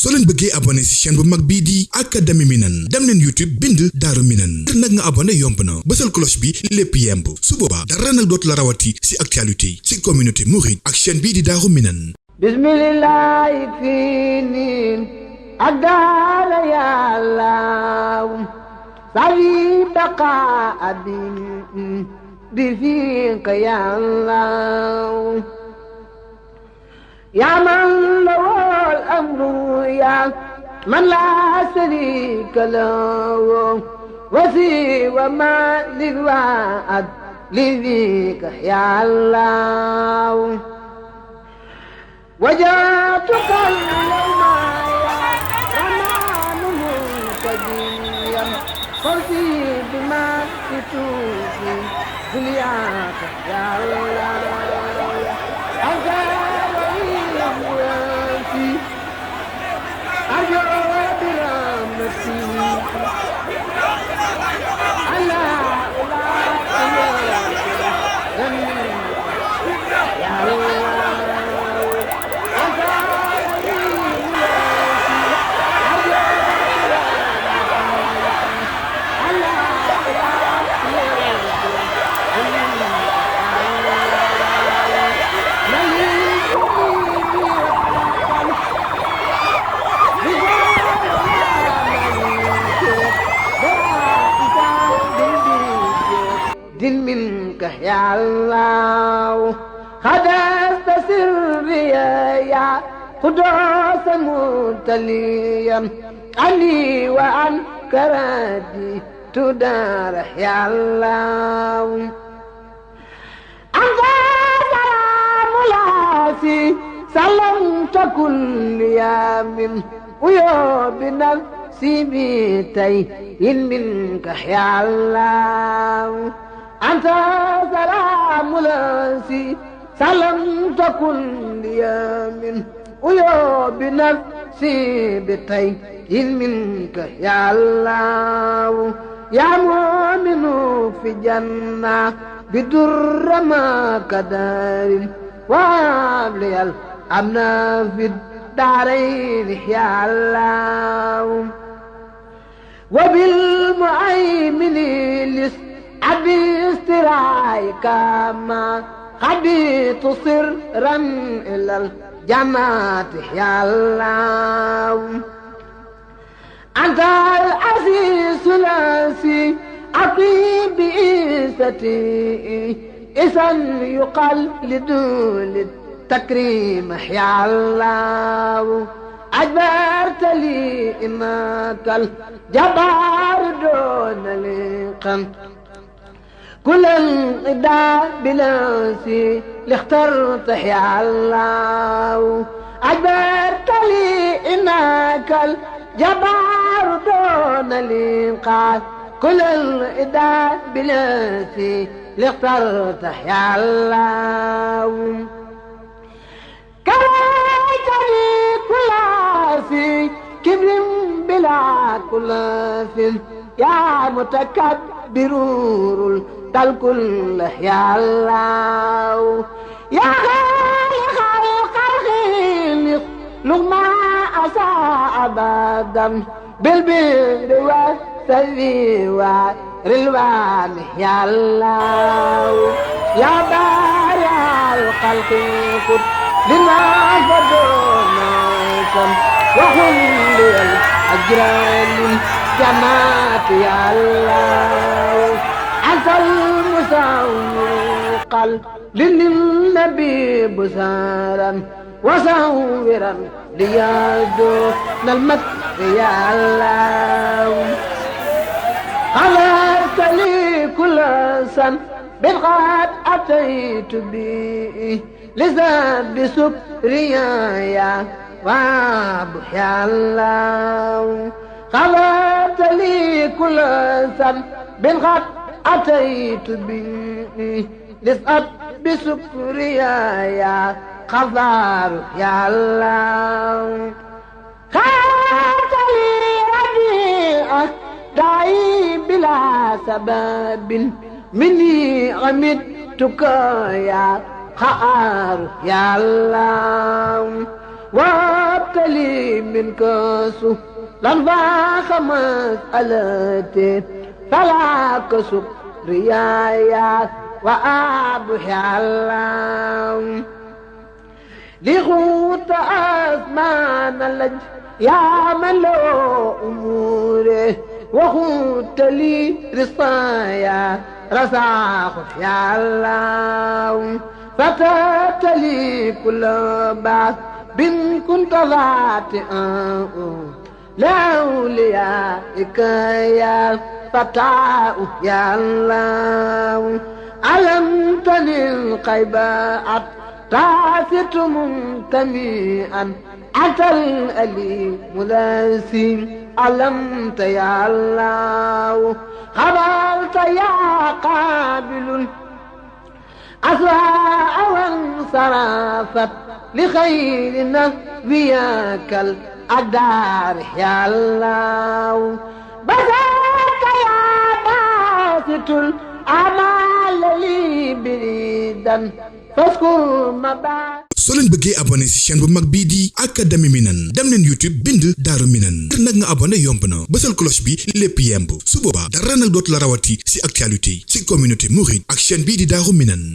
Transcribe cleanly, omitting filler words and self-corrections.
soo leen bëggee abonné ci chaîne bu mag bii di Académie Minane dem leen YouTube bind Daaru Minane ngir nag nga abonné yomb na bësal cloche bi lépp yemb su boobaa dara nag dootu la rawati ci actualité ci communauté mouride ak chaîne bii di Daaru Minane. bismillahi fii niin ak daara yàlla sawi baqa abin bi fiika yàlla yaa man lawol amru yaa man laa sharika lahu wasi wa ma lil waad li fiika yàlla وجاتك اليوم يا رمان منتجيا فوزي بما تتوفي دنياك يا الله أنت وليتي أرجو برحمتي ألا يا الله منك يا الله خدست سري يا قدوس متليا عني وعن كرادي تدار يا الله أنت سلام لاسي سلمت كل يوم ويا بنفسي بيتي منك يا الله أنت سلام لاسي سلمت كل يوم ويا بنفسي بطي منك يا الله يا مؤمن في جنة بدر ما كدار وابلي الأمن في الدارين يا الله وبالمؤمن لس أبي استرايك ما خبيت سرا إلى الجماعة يا الله أنت العزيز الأسي أقيم بإيستي إذا يقال لدول التكريم يا الله أجبرت لي إنك الجبار دون لقم كل انقضاء بلاسي اللي اخترت يا الله أجبرت لي إنك الجبار دون الإنقاذ كل الإداء بلاسي اللي اخترت يا الله كرهتني كل في كبر بلا كل في يا متكبر الكل يا الله يا خالق الخلق لغما أساء أبدا بالبر والسلي والرلوان يا الله يا بارع الخلق قد لنا فدوناكم وهم الأجران جماعة يا الله أنت المسوق للنبي بسارا وساورا ليادون المكر يا الله خلقت لي كل سن بالغاد أتيت به لزاد سكريا يا وابو يا الله خلقت لي كل سن بالغاد أتيت به لزاد بسكريا يا خضار يا الله خلقت لي ربيعك داعي بلا سبب مني عمدتك يا خار يا الله لي منك سهلا فاق مسألتي فلا كسب ريايا وأبحي الله لغوت أزمان اللج يا ملو أموره وغوت لي رصايا رزاق يا الله فتات لي كل بعث بن كنت ذاتئا لأوليائك يا فتاة يا الله علمتني القيبات تعثت منتميئا أتى الأليم لاسي علمت يا الله خبرت يا قابل أسواء وانصرفت لخير نبيك الأدار يا الله بذاك يا باسط الأعمال لي بريدا فاذكر مبادئ soo leen bëggee abonné ci chaîne bu mag bii di Académie Minane dem leen YouTube bind Daaru Minane ngir nag nga abonné yomb na bësal cloche bi lépp yemb su boobaa dara nag dootu la rawati ci actualité ci communauté mouride ak chaîne bii di Daaru Minane